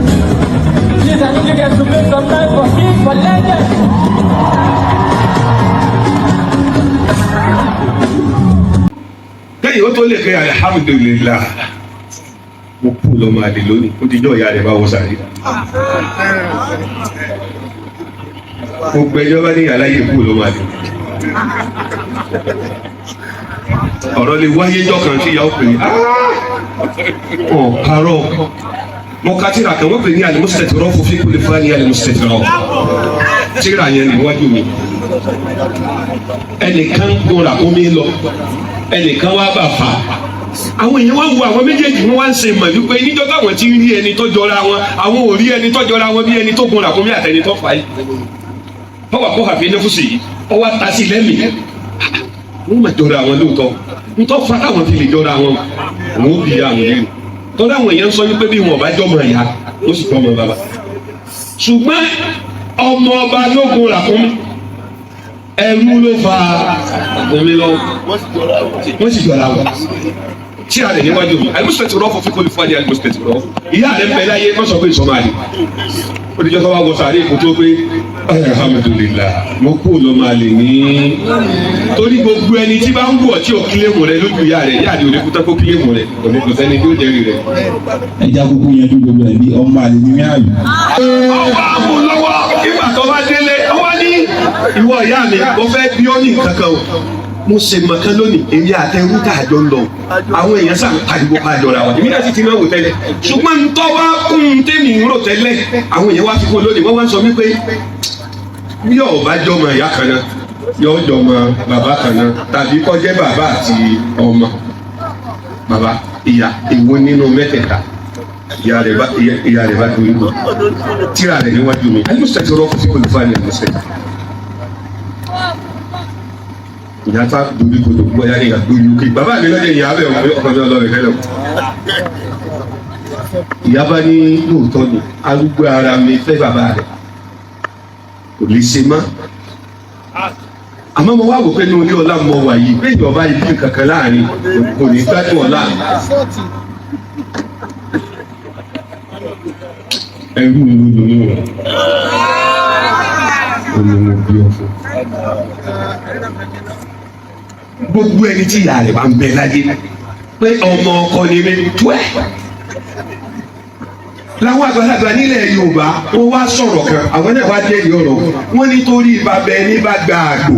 Please, I need you guys to make some noise for King, for legend. Kẹ́yìn ó tó lè kẹ́ alhamdulillah, mo kú lọ́mọ àlè lónìí, ó ti jọ́ ìyá rẹ̀ bá wọ sàrí. Gbogbo ẹjọ́ bá ní aláyè kú lọ́mọ àlè. Ọ̀rọ̀ lè wáyé jọ́ kan tí ìyá ó pè é ọ̀ parọ́. Mo ka tírà kan, wọ́n pè ní al-mustadrafu fi kulli fani al-mustadraf. Tírà yẹn níwájú mi, ẹnìkan gun ràkúnmí lọ, ẹnìkan wá bà fà. Àwọn èèyàn wá wo àwọn méjèèjì, wọn wá ń ṣe mọ̀ wípé níjọ́ táwọn ti rí ẹni tó jọra wọn, àwọn ò rí ẹni tó jọra wọn bí ẹni tó gun ràkúnmí àtẹni tó fà yìí. Wọ́n wà kó hàfi ẹnẹ́fúsì yìí, wọ́n wá ta sí lẹ́mìí, wọ́n mà jọra àwọn lóòótọ́. Ntọ́ fa táwọn fi lè jọra wọn, òun ó bì í àwọn léèrè tọ́lá. Àwọn èèyàn sọ wípé bí wọn ò bá jọmọ ìyá, ó sì tọmọ bàbá, ṣùgbọ́n ọmọ ọba ló gun ràkúnmí, ẹrú ló fa ràkúnmí lọ, wọ́n sì jọra wọn. Tí a lè níwájú mi, alimusitẹ̀tì rọ́ọ̀fù fíkọ́ ní fúnni alimusitẹ̀tì rọ́ọ̀fù. Ìyá rẹ̀ ń bẹ láyé, má sọ pé ìsọmọ àlè. Ó ti jọ́ sọ wá wọ sàárè kó tó pé alhamdulillah, mo kú lọ́mọ àlè ní. Torí gbogbo ẹni tí bá ń wù ọ́ tí ò kílèmù rẹ lójú ìyá rẹ̀, ìyá rẹ̀ ò ní kú tán kó kílèmù rẹ̀, kò ní kò sẹ́ni tí ó jẹ́rìí rẹ̀. Ẹja kúkú yanjú gbogbo ẹ bí ọmọ àlè ní mí àyè. Ọwọ́ àmú lọ́wọ́ nígbà tó bá délé, ọwọ́ ní ìwọ ìyá mi, mo fẹ́ bí ó ní nǹkan kan o. Mo ṣe mọ̀kán lónìí, èmi àtẹrú tá a jọ ń lọ, àwọn èèyàn sàn pariwo pa jọra wa. Èmi náà sì ti máa wò tẹ́lẹ̀, ṣùgbọ́n ń tọ́ wá kún un tẹ́mi ń rò tẹ́lẹ̀, àwọn èèyàn wá fi kún un lónìí. Wọ́n wá ń sọ wípé bí ọba jọmọ ìyá kan náà, yóò jọmọ bàbá kan náà, tàbí kó jẹ́ bàbá àti ọmọ, bàbá ìyá, èwo nínú mẹ́tẹ̀ẹ̀ta? Ìyá rẹ̀ bá torí bọ̀ tíra rẹ̀ níwájú mi. Alimusitaki rọ́ọ̀kù sí olùfà ní alimusitaki. Ìyá tá dorí kodò gbọ́ yá ní ìyá lórí òkè. Bàbá mi lọ́jọ́ ìyá bẹ̀ wọ́n ọkọ̀ mi ọlọ́rẹ̀ kẹlẹ̀ o. Ìyá bá ní lóòótọ́ ni arúgbó ara mi fẹ́ bàbá rẹ̀ kò lè ṣe mọ́. Àmọ́ mo wá wò pé ní oní ọlá mo wà yìí pé ìjọba ibi kankan láàrin kò ní gbádùn ọlá. Ẹrú mi ló ní wọn ó ní mo bí ọ fún. Gbogbo ẹni tí ìyá rẹ̀ bá ń bẹ láyé pé ọmọ ọkọ ni mi tó ẹ̀. Làwọn àgbàlagbà nílẹ̀ Yorùbá wọ́n wá sọ̀rọ̀ kan, àwọn náà wá jẹ́rìí ọ̀rọ̀ wọ́n nítorí bàbá ẹni bá gba àgbò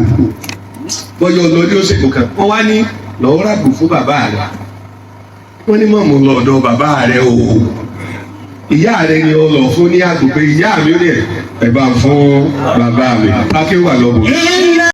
bọ́yọ̀ lọ ní oṣù kan, wọ́n wá ní lọ́ọ́ ràgbò fún bàbá rẹ̀. Wọ́n ní mọ̀mú lọ́dọ̀ bàbá rẹ̀ o, ìyá rẹ̀ ni ó lọ fún ní àgbò pé ìyá mi ó ní ẹ̀ bá ń fún bàbá mi akéwà lọ́bọ̀.